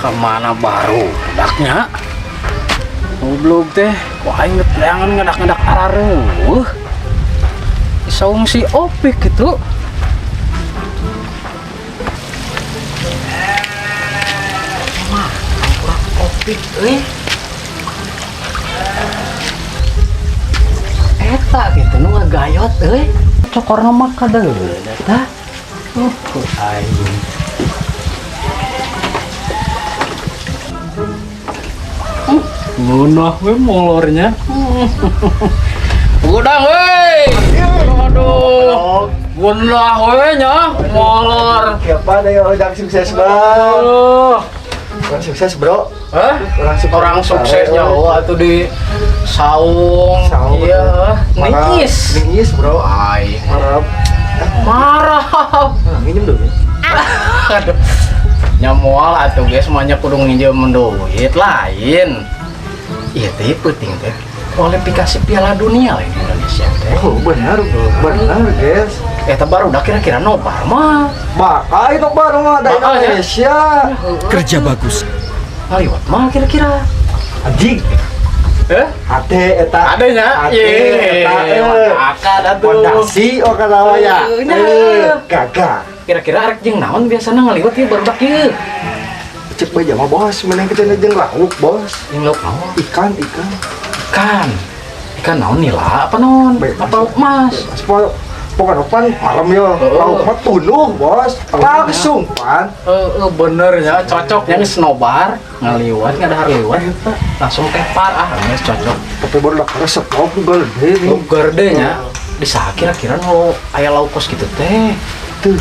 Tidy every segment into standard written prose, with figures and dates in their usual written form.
Kemana baru daknya? Goblok teh, kok aing neangan ngedak-ngedak arareuh. Saung si Opik gitu. Mah, kurang Opik euy. Eta gitu nu ngagayot euy. Cokorna mah kadeuleu eta. Aing. Ngunah we molornya. Udang we. Aduh. Ngunah we nya molor. Siapa ada yang udah sukses bang? Aduh. Orang sukses bro. Hah? Orang sukses. Orang suksesnya oh atuh di saung. Saung. Iya, Marah. niis. Niis bro. Aing Marah. marah. Ah, minjem dulu. Aduh. Nya moal atuh ge semuanya kudu nginjem duit lain. Iya teh penting teh kualifikasi Piala Dunia lain di Indonesia teh. Oh benar bro, benar guys. Eta baru udah kira-kira nobar mah. Bakal itu baru mah dari Bakal, ya? Indonesia. Kerja bagus. Ngaliwat mah kira-kira. Anjing. Eh? Ate eta. Adanya? Ate eta. Akad atuh. Pondasi oh kata ya. Nya. Gagah. Kira-kira arek jeung naon biasana ngaliwat ieu barudak ieu? Cek bae mah bos, mending kita jeung lauk bos. Jeung lauk naon? Ikan, ikan. Ikan. Ikan naon nila apa naon? Bebas. Apa lauk mas? Bebas. Pokoknya pan malam ya, lauk mah tunuh bos. Langsung pan. Bener ya, cocok yang snobar ngaliwat ngadahar liwat langsung tepar ah geus cocok. Tapi baru lah resep lauk gede nih. Lauk gede nya. Bisa kira-kira nu aya lauk kos gitu teh. Tuh.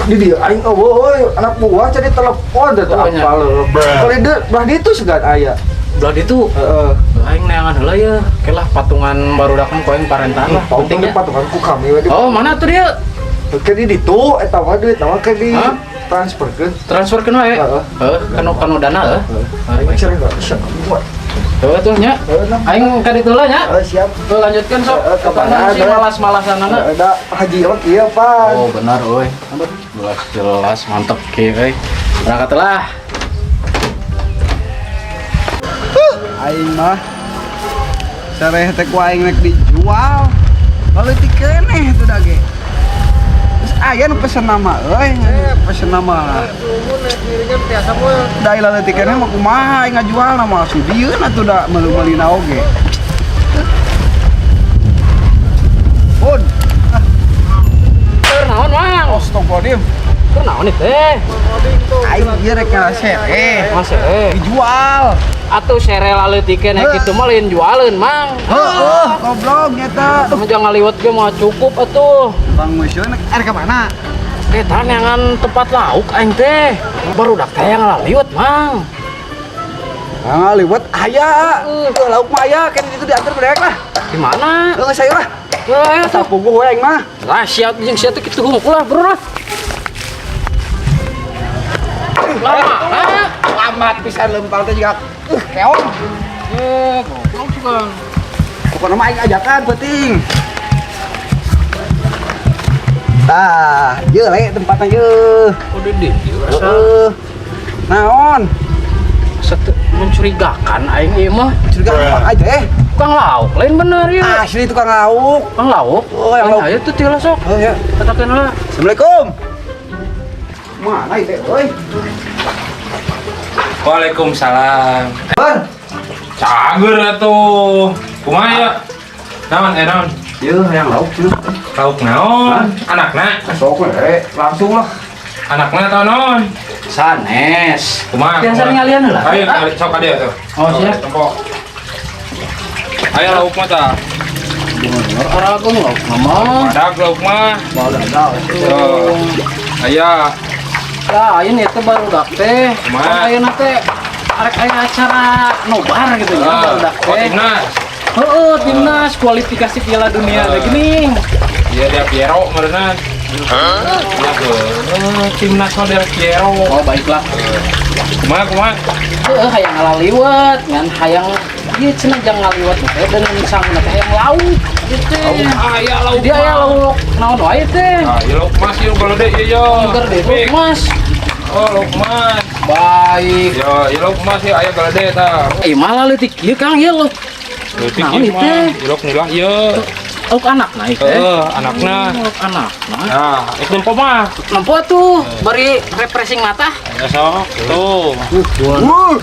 Di dia aing eueuh euy, anak buah jadi telepon teh Oh, nya. apa leuh. Kali deui belah ditu segan aya. Belah ditu. Heeh. Aing neangan heula ya. Oke lah patungan barudak mah ku aing parentaan lah. Tong Penting di ya. patungan ku kami we. Oh, mana tuh dia? Ke di ditu eta mah duit mah ke di Hah? transferkeun. Transferkeun wae. Heeh. Heeh, kanu dana heuh. Aing sering enggak bisa buat. Heuh tuh nya. Heeh, nah. Aing ka ditu lah nya. Heeh, siap. Tuh lanjutkan sok. Heeh, Kemana kemana, sih malas-malasanana? Ada haji mah kieu pan. Oh, benar euy. Jelas jelas mantep ki euy. Berangkat lah. Aing mah sereh teh ku aing rek dijual. Lalu tikeneh tuh dage. Terus aya nu pesen nama euy, pesen nama. Da lalu tikeneh mah kumaha aing ngajual nama sudieun atuh da meuli-meulina oge. Bun, Keur naon, Mang? astagfirullahaladzim. Keur naon ieu teh? Aing ieu rek ngalah sereh. Mas eh. Dijual. Atuh sere laleutik keneh kitu mah lain jualeun, Mang. Heeh, goblok nyata. Kamu jangan ngaliwat ge mah cukup atuh. Bang Musyo arek ka mana? Eta neangan tempat lauk aing teh. Barudak teh yang ngaliwat, Mang. Ah, liwat aya. Tuh lauk mah aya, kan itu diantar berek lah. Di mana? Heeh, sayur lah. Ayo tuh. Sapuguh we aing mah. Lah siap jeung sia teh kitu hungkul lah, bro lah. Lama, ah. Lambat pisan lempang teh juga keong. Goblok sih, Bang. Pokoknya mah aing ajakan penting. Tah, ieu le tempatna ieu. Oh, di dieu rasa. Heeh. Naon? Satu mencurigakan aing ieu mah. Curiga apa aja eh? Tukang lauk lain bener ya. Asli tukang lauk. Tukang lauk? Oh, yang lauk. Ayo tuh tilah sok. Oh ya. Katakan lah. Assalamualaikum. Mana itu, euy? Waalaikumsalam. Bang, Cager atuh. Kumaha ya? Naon eh naon? Ieu hayang lauk cenah. Lauk naon? Anakna? Sok we, langsung lah. Anakna atau naon? Sanes. Kumaha? Biasa kumaha? ngalian heula. Ayo ngali sok ka dieu tuh. Oh, siap. Tempo. Ayo lauk mah tah. Bener aragung lauk mah. Badak lauk mah. Badak. Tuh. Aya. Lain itu barudak teh. Kumaha? Ayeuna teh arek aya acara nobar gitu ya barudak Oh, teh. timnas. Heeh, timnas kualifikasi Piala Dunia teh gini. Iya dia Piero meureunna. Iya tuh. Timnas mah Del Piero. Oh, baiklah. Kumaha kumaha? Heeh, hayang ngalaliwat ngan hayang ieu cenah jang ngaliwat teh dengan sanguna teh hayang lauk gitu. Aya lauk. Jadi aya lauk naon wae teh. Ah, iya lauk mas ieu gede ieu yo. Gede mas. Oh, lauk mas. Baik. Ya, ya lauk mah sih aya galede tah. Eh, malah leutik ieu, Kang, ieu lauk. Leutik Naon ieu ieu mah. teh? Lauk nilah ieu. Lauk anak na ieu teh. Heeh, anakna. Lauk anak. Nah, ik nempo mah. Nempo tuh, bari refreshing mata. Ya sok, tuh. Wuh,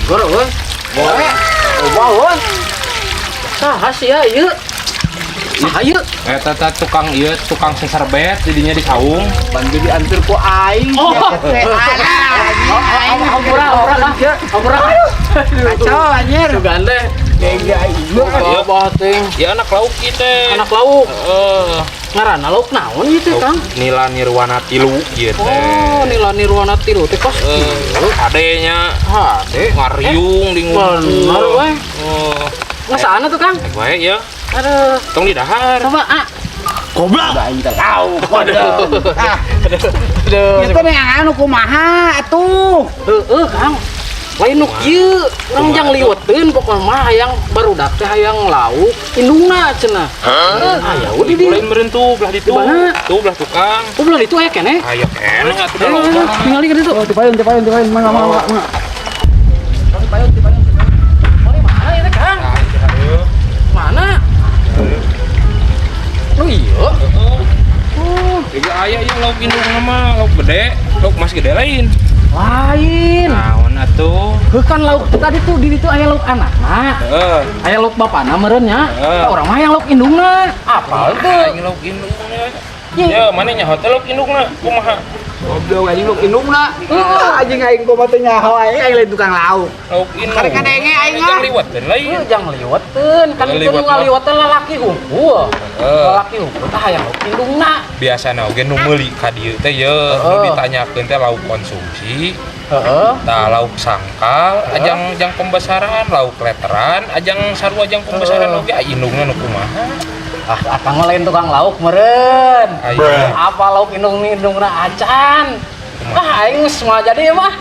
Goro euy. boleh. Wow, euy. Saha sih ya ieu? Saha ieu? Eta teh tukang ieu, tukang seserbet jadinya di saung. Ban jadi antur ku aing. Oh. Teh alah. Ampura, ampura, ah. Ampura. Kacau anjir. Sugan teh. Gega aing. Bawa ting. Ya anak lauk ieu teh. Anak lauk. Heeh. Ngaranna lauk naon ieu teh, Kang? Nila Nirwana tilu ieu teh. Oh, nila nirwana tilu teh kos Eh, adenya Hade. ngariung di ngumpul. Bener we. Oh, Ngesana tuh, Kang? baik ya. Aduh. Tong di dahar. Coba, ah. Goblok. Aing teh lauk. Waduh. Ah, Aduh. ieu teh anu kumaha atuh? Heeh, Kang. Lain nu kieu, urang jang liweteun pokona mah hayang barudak teh hayang lauk indungna cenah. Ah, ya udah di. Lain meureun tuh belah ditu. Di mana? Tuh belah tukang. Oh, belah itu aya keneh. Aya keneh atuh da Ayo, ayo, loba. ningali ka ditu. Oh, dipayun, dipayun, dipayun. Mangga, mangga, mangga. Dipayun, dipayun. Oh, mana ya teh, Kang? Nah, itu hareup. Mana? Lu iya. Heeh. Juga aya ieu lauk indungna mah, lauk gede, lauk mas gede lain. Lain. Naon atuh? Heuh kan lauk tadi tuh di ditu aya lauk anakna. Heeh. Aya lauk bapana meureun nya. Heeh. Urang mah hayang lauk indungna. Apal teu? Aing lauk indungna. Ya, mana nya hotel lauk indungna? Kumaha? Goblok anjing lauk indungna. Ah, anjing aing kumaha teh nyaho aing aing lain tukang lauk. Lauk indung. Karek kadenge aing mah. Jang liweteun lain. Heuh, jang liweteun kan itu Liwet nu mah. ngaliweteun lalaki hungkul. Heeh. Lalaki hungkul tah hayang lauk indungna. Biasana oge nu meuli ka dieu teh ye, nu Heeh. ditanyakeun teh lauk konsumsi, Heeh. tah lauk sangkal, ajang jang pembesaran, lauk leteran, ajang sarua jang pembesaran Heeh. oge aya indungna nu kumaha. Ah, akang mah lain tukang lauk meureun. Ayo. Apa lauk indung indungna acan? Ah, aing geus moal jadi ya mah.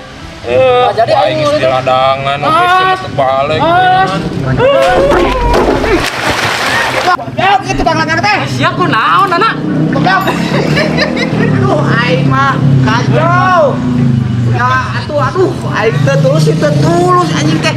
Eh, jadi aing aing geus di ladangan oge Ah. geus balik. Ah. Goblok ieu tukang ladang teh. Sia ku naon anak? Goblok. Aduh aing mah kacau. Ya atuh aduh aing teh tulus teh tulus anjing teh.